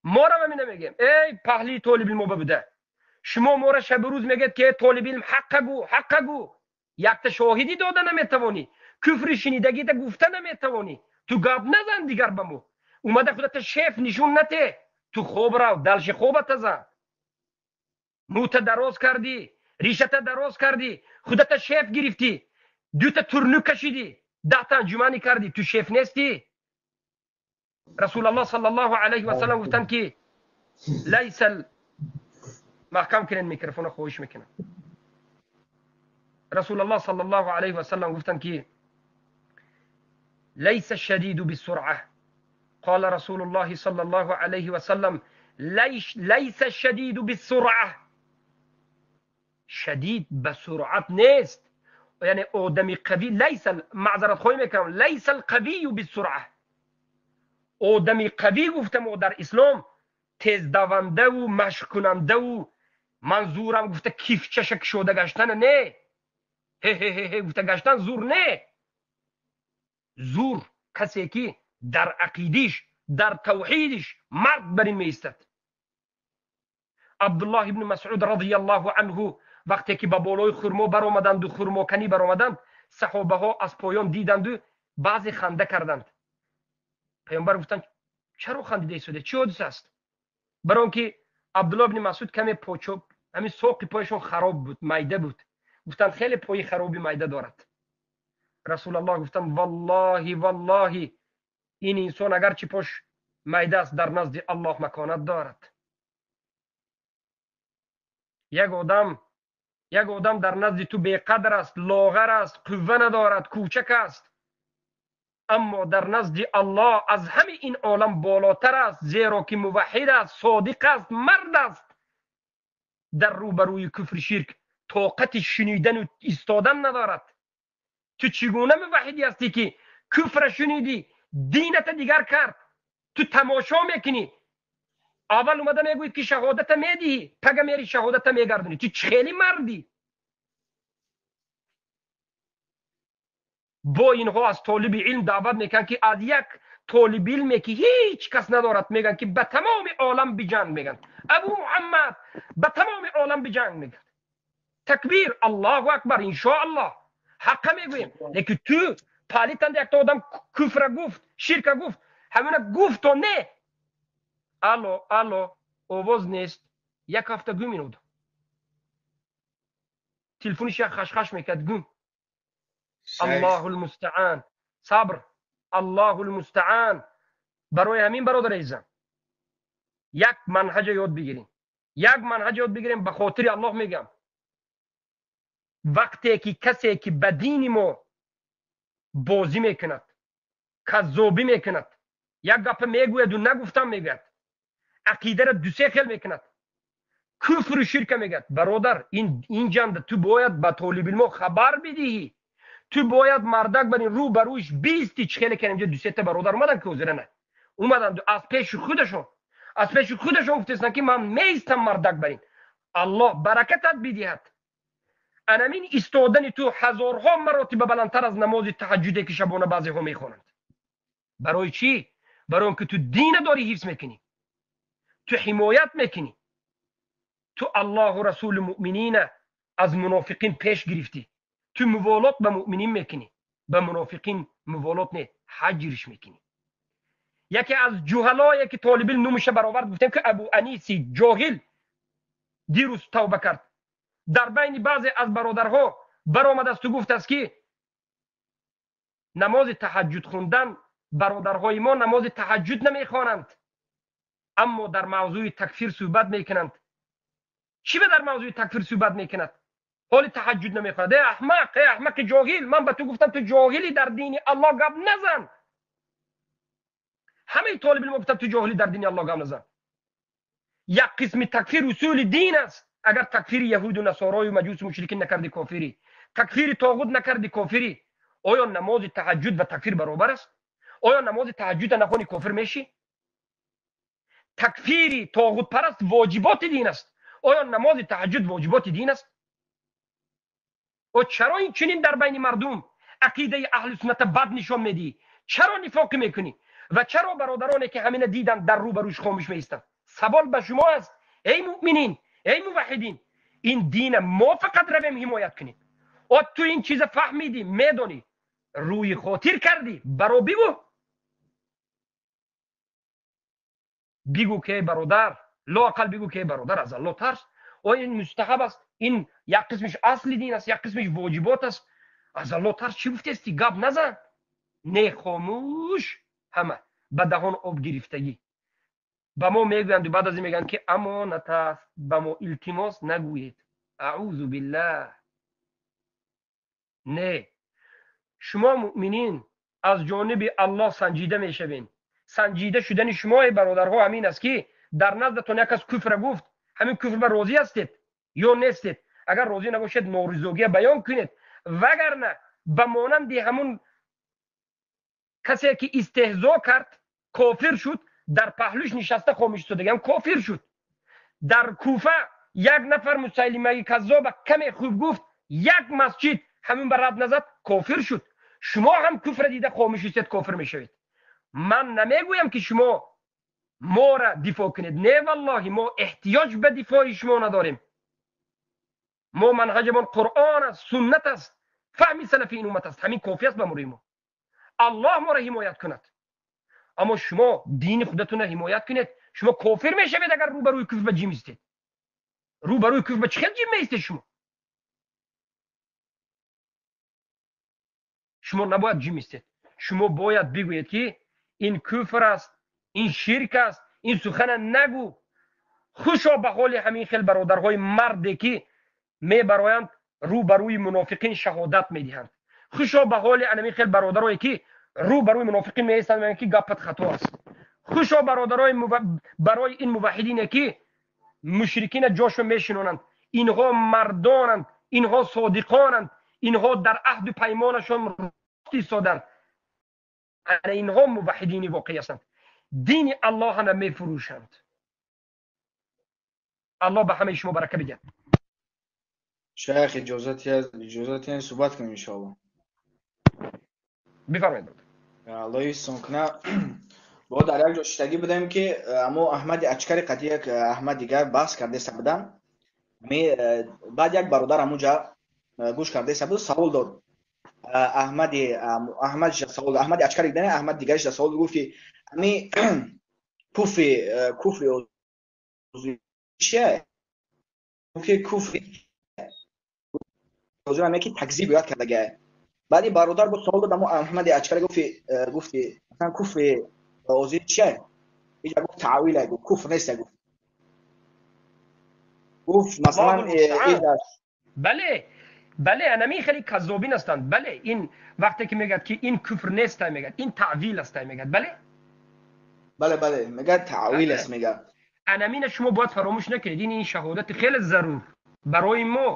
Морам ҳамина мегӯем: эй паҳлии толибилмо ба буда, шумо мора шабу рӯз мегӯяд, ки толибилм, ҳаққа гӯ, ҳаққа гӯ. Якта шоҳидӣ дода наметавонӣ, куфри шунидагита гуфта наметавонӣ, ту гап назан. Дигар ба мо омада худата шеф нишон нате. Ту хоб рав, дальше хобата зан. Мӯта дароз кардӣ, ришата дароз кардӣ, худата шеф гирифтӣ, дута турнук кашидӣ, 10 та анҷуманӣ кардӣ, ту шеф нестӣ. Расулаллоҳ саллаллоҳу алайҳи васаллам гуфтанд, ки лайсал, маҳкам кунед микрофона, хоҳиш мекунам. Расулаллоҳ саллаллоҳу алайҳи васаллам гуфтанд, ки ليس الشديد بالسرعة. قال رسول الله صلى الله عليه وسلم: ليس الشديد بالسرعة. شدید به سرعت نیست، یعنی آدمی قوی لیس، معذرت خواهی میکنم، لیس القوی بالسرعه. آدمی قوی گفتم و در اسلام تیز دونده و مشق کننده و منظورم گفته کیف چشک شده گشتن نه، هه هه هه گفته گشتن زور نه. زور کسی که در عقیدیش، در توحیدش مرد بر این میایستد. عبدالله ابن مسعود رضی الله عنه وقتی که به بالای خرما برآمدند و خرماکنی برآمدند، صحابه ها از پایان دیدند و بعضی خنده کردند. پیامبر گفتند چرا خندیده ایستاده؟ چی حادثه است؟ برای آنکه عبدالله ابن مسعود کمی پاچو، همین ساق پایشون خراب بود، میده بود. گفتند خیلی پای خرابی میده دارد. رسول الله گفتند والله والله این انسان اگرچه پاش میده است در نزد الله مکانت دارد. یک آدم در نزد تو بیقدر است، لاغر است، قوه ندارد، کوچک است، اما در نزد الله از همه این عالم بالاتر است، زیرا که موحد است، صادق است، مرد است. در روبروی کفر شرک طاقت شنیدن و ایستادن ندارد. تو چگونه موحدی هستی که کفر شنیدی، دینت دیگر کرد، تو تماشا میکنی، اول اومده میگوید که شهادت میدهی، پگه میری شهادت میگردونی. تو خیلی مردی. با اینها از طالب علم دعوت میکنن که از یک طالب علمی که هیچ کس ندارد میگن که به تمام عالم بجنگ میگن. ابو محمد به تمام عالم بجنگ میگن. تکبیر، الله اکبر، ان شاء الله حق میگوییم. لیکن تو پالیتند یک تا آدم کفر گفت، شرک گفت، همون گفت و نه. الو الو آواز نیست. یک هفته گم اینود. تلفنش یک خشخش میکرد گم. الله المستعان، صبر، الله المستعان. برای همین برادر عزیزم یک منهج یاد بگیریم، یک منهج یاد بگیریم. به خاطر الله میگم، وقتی که کسی که به دین ما بازی میکند، کذابی میکند، یک گپ میگوید و نگفتم میگوید، عقیده را دو سه خیل میکند، کفر و شرک میگد، برادر این جنده تو باید به طالب علم خبر بدهی. تو باید مردک برین رو برویش بیستی. چه خیلی که اینجا دو سه تا برادر اومدن که حاضر نه اومدن از پیش خودشون، از پیش خودشون گفتن که من میستم مردک برین. الله برکتت بدهد. انمین ایستادن تو هزارها مراتب بلندتر از نماز تهجد که شبانه بعضی ها میخوانند. برای چی؟ برای اینکه تو دین داری حفظ میکنی، تو حمایت میکنی، تو الله و رسول مؤمنین از منافقین پیش گرفتی، تو موالات به مؤمنین میکنی، به منافقین موالات نه، حجرش میکنی. یکی از جهلایی که طالب علم نومش برآورد گفتیم که ابو انیسی جاهل دیروز توبه کرد، در بین بعضی از برادرها برآمد است و گفت است که نماز تهجد خوندن، برادرهای ما نماز تهجد نمیخوانند، اما در موضوع تکفیر صحبت میکنند. چی به در موضوع تکفیر صحبت میکند؟ حال تهجد نمیخواند. ای احمق، ای احمق جاهل، من به تو گفتم تو جاهلی در دین الله گپ نزن. همه طالب علم گفتم تو جاهلی در دین الله گپ نزن. یک قسم تکفیر اصول دین است. اگر تکفیر یهود و نصارا و مجوس و مشرکین نکردی کافری، تکفیر طاغوت نکردی کافری. آیا نماز تهجد و تکفیر برابر است؟ آیا نماز تهجد نخونی کافر میشی؟ تکفیر طاغوت پرست واجبات دین است. آیا نماز تهجد واجبات دین است؟ و چرا این چنین در بین مردم عقیده اهل سنت بد نشان میدی؟ چرا نفاق میکنی؟ و چرا برادرانی که همین دیدن در روبروش خاموش میایستند؟ سوال به شما است ای مؤمنین، ای موحدین، این دین ما فقط رویم حمایت کنیم. و تو این چیز فهمیدی، میدونی، روی خاطر کردی، برو بگو، بگو که برادر، لااقل بگو که برادر از الله ترس. و این مستحب است، این یک قسمش اصل دین است، یک قسمش واجبات است. از الله ترس. چی گفتی؟ گپ نزن، نه خاموش، همه به دهان آب گرفتگی. به ما میگویند و بعد از این میگن که امانت است، به ما التماس نگویید. اعوذ بالله. نه، شما مؤمنین Аз ҷониби Аллоҳ санҷида мешавем. Санҷида шудани шумо, эй бародарҳо, ҳамин аст ки дар наздатон як кас куфра гуфт, ҳамин куфр ба розӣ ҳастед ё нестед? Агар розӣ набошед, норизогия баён кунед, вагарна ба монанди ҳамун касе ки истеҳзо кард, кофир шуд, дар паҳлӯш нишаста хомӯш истодагиам кофир шуд. Дар Куфа як нафар Мусайлимаи каззоба каме хуб гуфт, як масҷид ҳамин ба рад назад, кофир шуд. Шумо ҳам куфра дида хомӯш истед, кофир мешавед. Ман намегӯям ки шумо моро дифоъ кунед. Не, валлоҳи, мо эҳтиёҷ ба дифои шумо надорем. Мо манҳаҷамон Қуръон аст, суннат аст, фаҳми салафи ин уммат аст. Ҳамин кофӣ аст ба мури мо. Аллоҳ моро ҳимоят кунад. Аммо шумо дини худатонро ҳимоят кунед. Шумо кофир мешавед агар рӯбарӯи куфр ба ҷим истед. Рӯбарӯи куфр ба чӣ хел ҷим меистед шумо? Шумо набояд ҷим истед. Шумо бояд бигӯед ки ин куфр аст, ин ширк аст, ин сухана нагӯ. Хушо ба ҳоли ҳамин хел бародарҳои марде ки мебароянд, рӯбарӯи мунофиқин шаҳодат медиҳанд. Хушо ба ҳоли ҳамин хел бародарое ки рӯбарӯи мунофиқин меистанд, мегӯянд ки гапат хато аст. Хушо бародарои барои ин муваҳҳидине ки мушрикина ҷошо мешинонанд. Инҳо мардонанд, инҳо содиқонанд, инҳо дар аҳду паймонашон рост истоданд. Ана инҳо муваҳҳидини воқеӣ ҳастанд. Дини Аллоҳро мефурӯшанд. Аллоҳ ба ҳамаи шумо барака бидиҳад. Шайх, иҷозати суҳбат кунем иншоаллоҳ. Бифармоед. Аллоҳ ҳифзтон кунад. Бо дар як ҷо шиштагӣ будем ки амо Аҳмади Ачкари қати як Аҳмад дигар баҳс кардеса будам. Баъд як бародар ҳамунҷа гӯш кардеса буд, савол дод. Аҳмади Аҳмад савол, Аҳмади Ачкари дида, Аҳмад дигариш савол гуфт ки ами куфри куфри чие? Гуфт ки куфри ҳозир ки такзиб ёд кардагай. Баъди бародар бо савол дод, амо Аҳмади Ачкари гуфт ки масалан куфри озир чие? Иҷа гуфт таъвил, гуфт куфр нест, гуфт. Гуфт масалан бале, бале, анами хеле каззобин ҳастанд. Бале, ин вақте ки мегӯяд ки ин куфр нест, мегӯяд ин таъвил аст, мегӯяд. Бале, бале, бале, мегӯяд таъвил аст, мегӯяд. Анамина шумо бояд фаромӯш накунед. Ин шаҳодати хеле зарур барои мо,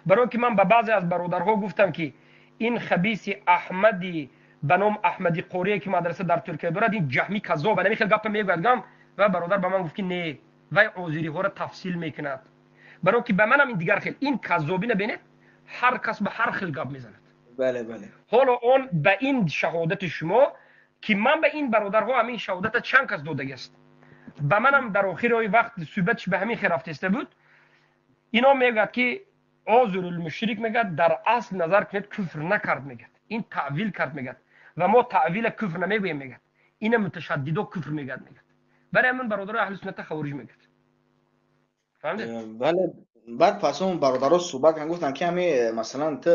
барои ки ман ба баъзе аз бародарҳо гуфтам ки ин хабиси Аҳмади ба ном Аҳмади Қорие ки мадраса дар Туркия дорад, ин ҷаҳми каззоб, анами хел гапа мегӯяд гам. Ва бародар ба ман гуфт ки не, вай озириҳоро тафсил мекунад. Барои ки ба манам ин дигар хел ин каззобина бинед, ҳар кас ба ҳар хел гап мезанад. Бале, бале. Ҳоло он ба ин шаҳодати шумо ки ман ба ин бародарҳо ҳамин шаҳодата чанд кас додагиаст, ба манам дар охири вақт суҳбатш ба ҳамин хел рафтеста буд. Ино мегӯяд ки озурулмушрик мегӯяд дар асл назар кунед куфр накард, мегӯяд ин таъвил кард, мегӯяд ва мо таъвила куфр намегӯем, мегӯяд ина муташаддидо куфр мегӯяд, мегӯяд. Барои ҳамин бародарои аҳли сунната хавориҷ мегӯяд. Фаҳмидед? Бале. Баъд пас он бародаро суҳбат карданд, гуфтанд ки ҳами масалан ту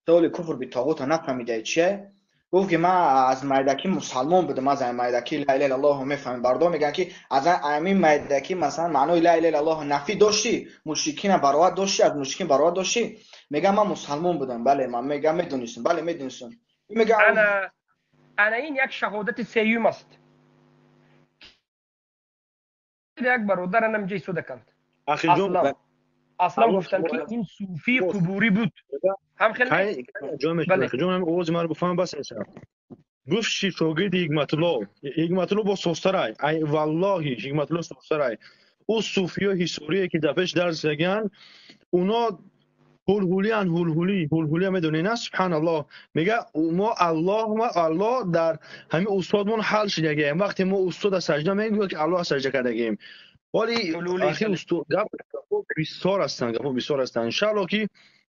толи куфр битоғута нафаҳмидаи чие? Гуфт ки ман аз майдакӣ мусалмон будам, аз майдакӣ ла илаҳа иллаллоҳ мефаҳмам. Бародаро мегӯянд ки аз ҳамин майдакӣ масалан маънои ла илаҳа иллаллоҳ нафӣ доштӣ, мушрикина бароат доштӣ, аз мушрикин бароат доштӣ. Мегӯям ман мусалмон будам. Бале, ман мегӯям медонистам. Бале, медонистам. Мегӯям ана ин як шаҳодати сеюм аст. Як бародар анам ҷа истода канд. Аслан гуфтанд ки ин суфии қубурӣ буд. Ҳам хеле ҷон овози маро бифаҳм бас эса. Гуфт ши шогирди Ҳикматулло. Ҳикматулло бо состарай. Ай валлоҳи Ҳикматулло состарай. Ӯ суфиё ҳисорие ки дар пеш дарс даган, уно ҳулҳулиян, ҳулҳулӣ, ҳулҳулия медонӣ на? Субҳаналлоҳ. Мега мо Аллоҳ, Аллоҳ дар ҳамин устодмон ҳал шидагием. Вақте мо устода саҷда мегӯяд ки Аллоҳ саҷда кардагием. Вале ахи устод гап бисёр ҳастанд, гапҳо бисёр ҳастанд. Иншааллоҳ ки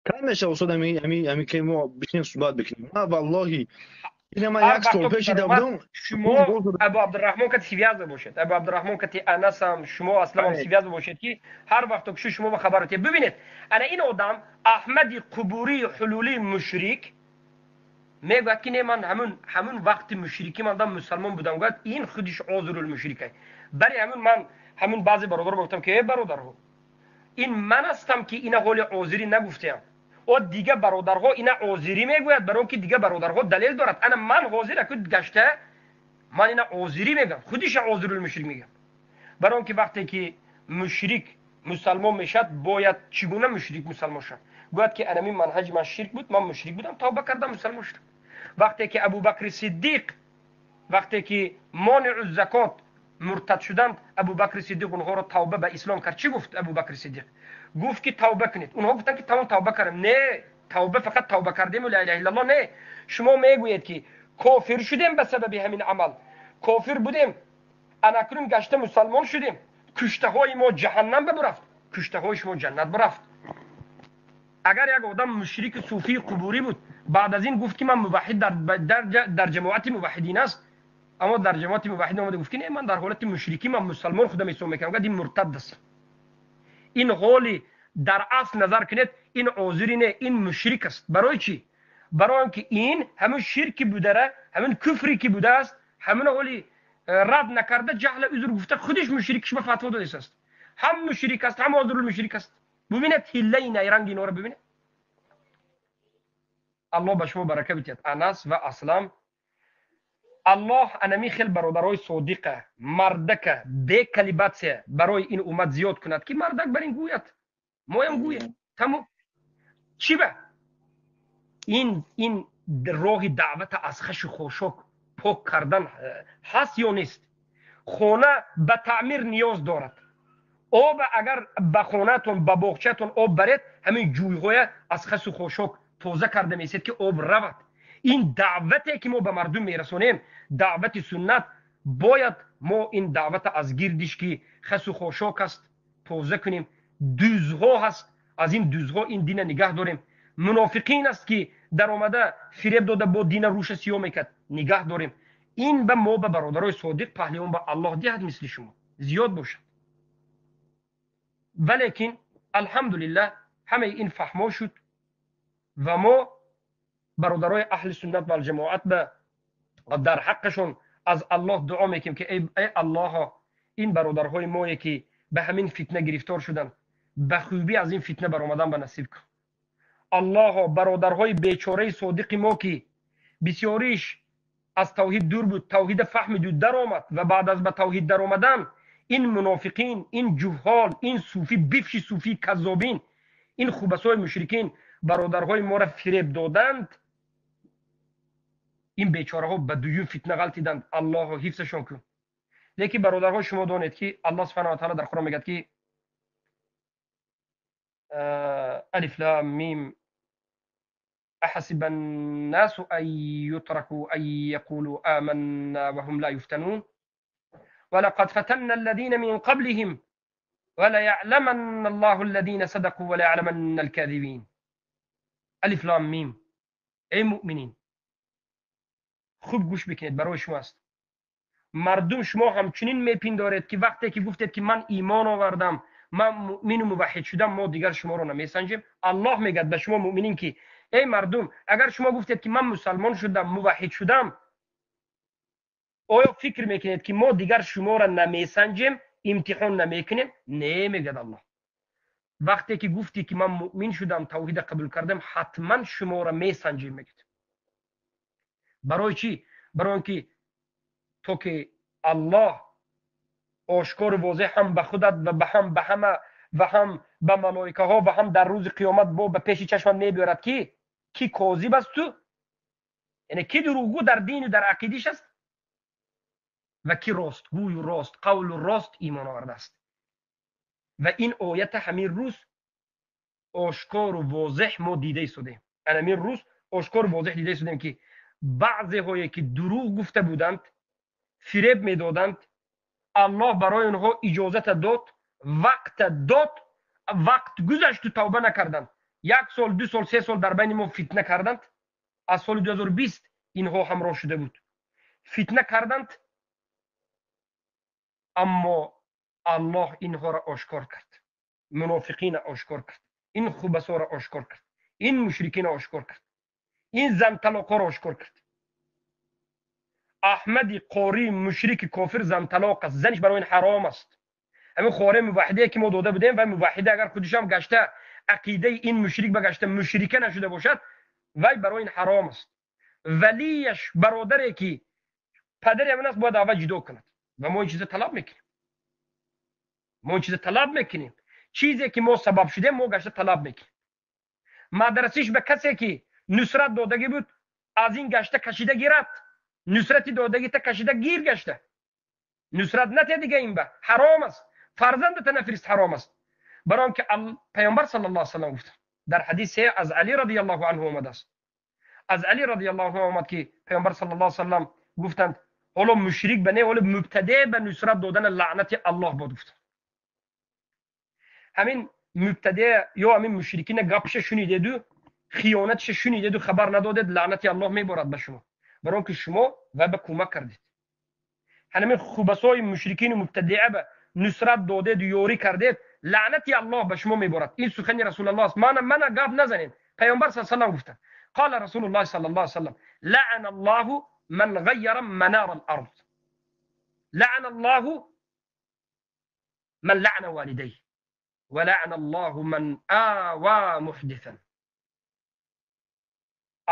кам мешавад устод ҳами ки мо бишинем суҳбат бикунем. На валлоҳи ина ман як сол пеш дида будам. Шумо Абу Абдурраҳмон кати связа бошед, Абу Абдурраҳмон кати Анасам, шумо Аслам связа бошед ки ҳар вақт ки шумо ба хабар отед. Бибинед, ана ин одам Аҳмади Қубурӣ ҳулулӣ мушрик мегӯяд ки не, ман ҳамун вақти мушрикӣ ман дам мусалмон будам. Гӯяд ин худиш озурул мушрикай. Бари ҳамун ман ҳамун баъзе бародаро гуфтам ки эй бародарҳо, ин ман ҳастам ки ина ҳоли озирӣ нагуфтаям. О дига бародарҳо ина озирӣ мегӯяд, барои он ки дига бародарҳо далел дорад. Ана ман ҳозир аку гашта ман ина озирӣ мегӯям, худиша озирул мушрик мегӯям. Барои он ки вақте ки мушрик мусалмон мешавад, бояд чӣ гуна мушрик мусалмон шавад? Гӯяд ки анамин манҳаҷи ман ширк буд, ман мушрик будам, тавба кардам, мусалмон шудам. Вақте ки Абубакри Сиддиқ, вақте ки монеъу закот муртад шуданд, Абубакри Сиддиқ онҳоро тавба ба ислом кард. Чӣ гуфт Абубакри Сиддиқ? Гуфт ки тавба кунед. Онҳо гуфтанд ки тамом, тавба кардем. Не, тавба фақат тавба кардему ла илаҳа иллаллоҳ не. Шумо мегӯед ки кофир шудем ба сабаби ҳамин амал, кофир будем, анакнун гашта мусалмон шудем, куштаҳои мо ҷаҳаннам бибурафт, куштаҳои шумо ҷаннат бурафт. Агар як одам мушрики суфии қубурӣ буд, баъд аз ин гуфт ки ман муваҳҳид, дар ҷамоати муваҳҳидин аст, аммо дар ҷамоати муваҳҳидин омада гуфт ки не, ман дар ҳолати мушрикӣ ман мусалмон худам ҳисоб мекунам, гуфт ин муртад аст. Ин ҳоли дар асл назар кунед, ин озири не, ин мушрик аст. Барои чӣ? Барои он ки ин ҳамин ширки будара, ҳамин куфре ки будааст, ҳамин ҳоли рад накарда, ҷаҳла узр гуфта, худиш мушрикиш ба фатво додааст. Ҳам мушрик аст, ҳам озирул мушрик аст. Бубинед ҳиллаи найранги инҳоро бубинед. Аллоҳ ба шумо барака бидиҳад, Анас ва Аслам. Аллоҳ анами хел бародарои содиқа, мардака, бекалибатсия барои ин уммат зиёд кунад, ки мардак бар ин гӯяд, моям гӯем. Тамом. Чӣ ба? Ин роҳи даъвата аз хашу хошок пок кардан ҳаст ё нест? Хона ба таъмир ниёз дорад. Об агар ба хонаатон, ба боғчаатон об баред, ҳамин ҷӯйҳоя аз хасу хошок тоза карда месед, ки об равад. Ин даъвате ки мо ба мардум мерасонем, даъвати суннат, бояд мо ин даъвата аз гирдиш ки хасу хошок аст тоза кунем. Дузҳо ҳаст, аз ин дузҳо ин дина нигаҳ дорем. Мунофиқин аст ки даромада фиреб дода бо дина рӯша сиёҳ мекард, нигаҳ дорем. Ин ба мо ба бародарои содиқ паҳлавон ба Аллоҳ диҳад, мисли шумо зиёд бошад. Валекин алҳамдулиллаҳ ҳамаи ин фаҳмо шуд ва мо бародарои аҳли суннат валҷамоат ба дар ҳаққашон аз Аллоҳ дуо мекунем ки эй Аллоҳо, ин бародарҳои мое ки ба ҳамин фитна гирифтор шуданд, ба хубӣ аз ин фитна баромадан ба насиб кун. Аллоҳо, бародарҳои бечораи содиқи мо ки бисёриш аз тавҳид дур буд, тавҳида фаҳмиду даромад ва баъд аз ба тавҳид даромадан ин мунофиқин, ин ҷуҳҳол, ин суфӣ бифши суфии каззобин, ин хубасои мушрикин бародарҳои моро фиреб доданд, ин бечораҳо ба дуюм фитна ғалтиданд. Аллоҳо, ҳифзашон кун. Лекин бародарҳо, шумо донед ки Аллоҳ субҳанаҳу ва таъала дар Қуръон мегӯяд ки алиф лам мим أحسب الناس أن يتركوا أن يقولوا آمنا وهم لا يفتنون ولقد فتنا الذين من قبلهم وليعلمن الله الذين صدقوا وليعلمن الكاذبين. الف لام میم. ای مؤمنین، خوب گوش بکنید، برای شما است. مردم شما همچنین میپندارید که وقتی که گفتید که من ایمان آوردم، من مؤمن و موحد شدم، ما دیگر شما رو نمیسنجیم. الله میگد به شما مؤمنین که ای مردم، اگر شما گفتید که من مسلمان شدم، موحد شدم، آیا فکر میکنید که ما دیگر شما را نمیسنجیم، امتحان نمیکنیم؟ نه، میگد الله. وقتی که گفتی که من مؤمن شدم، توحید قبول کردم، حتما شما را میسنجیم، میگد. برای چی؟ برای اینکه تو که الله آشکار و واضح هم به خودت و به هم به همه و هم به ملائکه ها و هم در روز قیامت با به پیش چشمت میبیارد که کی کاذب است تو، یعنی کی دروغگو در دین و در عقیدش است و کی راستگوی و راست قول و راست ایمان آورده است. و این آیت همین روز آشکار و واضح ما دیده ایستادیم. همین روز آشکار و واضح دیده ایستادیم که بعضی هایی که دروغ گفته بودند، فریب میدادند، الله برای آنها اجازت داد، وقت داد، وقت گذشت و توبه نکردند. 1 سال، 2 سال، 3 سال در بین ما فتنه کردند. از سال 2020 اینها همراه شده بود، فتنه کردند، اما الله اینها را آشکار کرد، منافقین آشکار کرد، این خبثا را آشکار کرد، این مشرکین را آشکار کرد، این زن طلاق‌ها را آشکار کرد. احمد قاری مشرک کافر زن طلاق است، زنش برای این حرام است. Ҳамин хоҳари муваҳҳидае ки мо дода будем, вай муваҳҳида агар худишам гашта ақидаи ин мушрик ба гашта мушрика нашуда бошад, вай барои ин ҳаром аст. Валияш бародаре ки падари ҳамин аст, бояд аввал ҷудо кунад. Ва мо ин чиза талаб мекунем. Мо ин чиза талаб мекунем. Чизе ки мо сабаб шудем, мо гашта талаб мекунем. Мадрасиш ба касе ки нусрат додагӣ буд, аз ин гашта кашида гирад. Нусрати додагита кашида гир гашта. Нусрат нате дига ин ба ҳаром аст. Фарзандата нафирист, ҳаром аст. Барои он ки Паёмбар саллаллоҳу алайҳи васаллам гуфт, дар ҳадисе аз Али радиаллоҳу анҳу омадааст. Аз Али радиаллоҳу анҳу омад ки Паёмбар саллаллоҳу алайҳи васаллам гуфтанд, ҳоло мушрик ба не, ҳоло мубтадеъ ба нусрат додана лаънати Аллоҳ бод гуфтанд. Ҳамин мубтадеъ ё ҳамин мушрикина гапша шунидеду, хиёнатша шунидеду, хабар надодед, лаънати Аллоҳ меборад ба шумо. Барои он ки шумо вай ба кӯмак кардед. Ҳамин хубасои мушрикину мубтадиа ба нусрат додеду ёрӣ кардед, лаънати Аллоҳ ба шумо меборад. Ин сухани Расулаллоҳ аст. Мана гап назанед. Паёмбар саллаллоҳу алайҳи васаллам гуфтанд. Қала Расулуллоҳ саллаллоҳу алайҳи васаллам: лаъана Аллоҳу ман ғайяра манара ал-ард. Лаъана Аллоҳу ман лаъана валидайҳ. Ва лаъана Аллоҳу ман ава муҳдисан.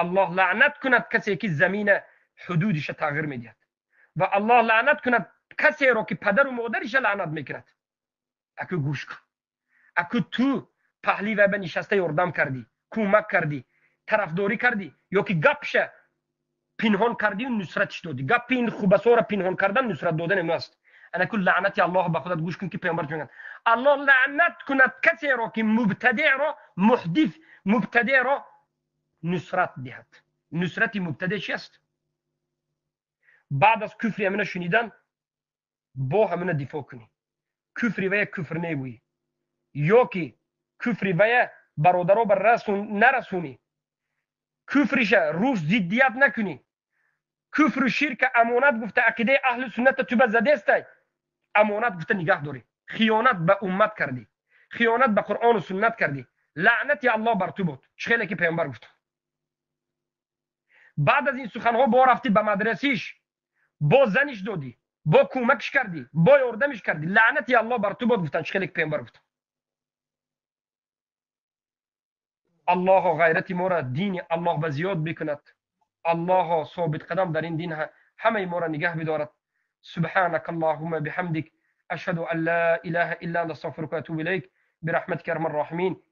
Аллоҳ лаънат кунад касе ки замина ҳудудиша тағйир медиҳад. Ва Аллоҳ лаънат кунад касеро ки падару модариша лаънат мекунад. Аку гӯш кун. Аку ту паҳли вай ба нишаста ёрдам кардӣ, кӯмак кардӣ, тарафдорӣ кардӣ ё ки гапша пинҳон кардию нусратиш додӣ. Гапи ин хубасоро пинҳон кардан нусрат додан аст. Анаку лаънати Аллоҳ ба худат гӯш кун ки паёмбар мегӯянд: Аллоҳ лаънат кунад касеро ки мубтадеъро, муҳдис мубтадеъро нусрат диҳад. Нусрати мубтадеъ чи аст? Баъд аз куфри ҳамина шунидан бо ҳамина дифоъ кунӣ. Куфри вая куфр негӯӣ. Ё ки куфри вая бародаро ба нарасонӣ. Куфриша рӯш зиддият накунӣ. Куфру ширка амонат гуфта ақидаи аҳли сунната ту ба задестай, амонат гуфта нигаҳ дорӣ. Хиёнат ба уммат кардӣ. Хиёнат ба Қуръону суннат кардӣ. Лаънати Аллоҳ бар ту буд. Чӣ хеле ки паёмбар гуфт. Баъд аз ин суханҳо бо рафтӣ ба мадрасиш, бо заниш додӣ, бо кӯмакш кардӣ, бо ёрдамиш кардӣ. Лаънати Аллоҳ бар ту буд гуфтанд, чӣ хеле ки паёмбар гуфт. Аллоҳо ғайрати моро дини Аллоҳ ба зиёд бикунад. Аллоҳо собит қадам дар ин дин ҳамаи моро нигаҳ бидорад. سبحانك اللهم بحمدك، أشهد أن لا إله إلا أنت، أستغفرك وأتوب إليك برحمتك يا أرحم الراحمين.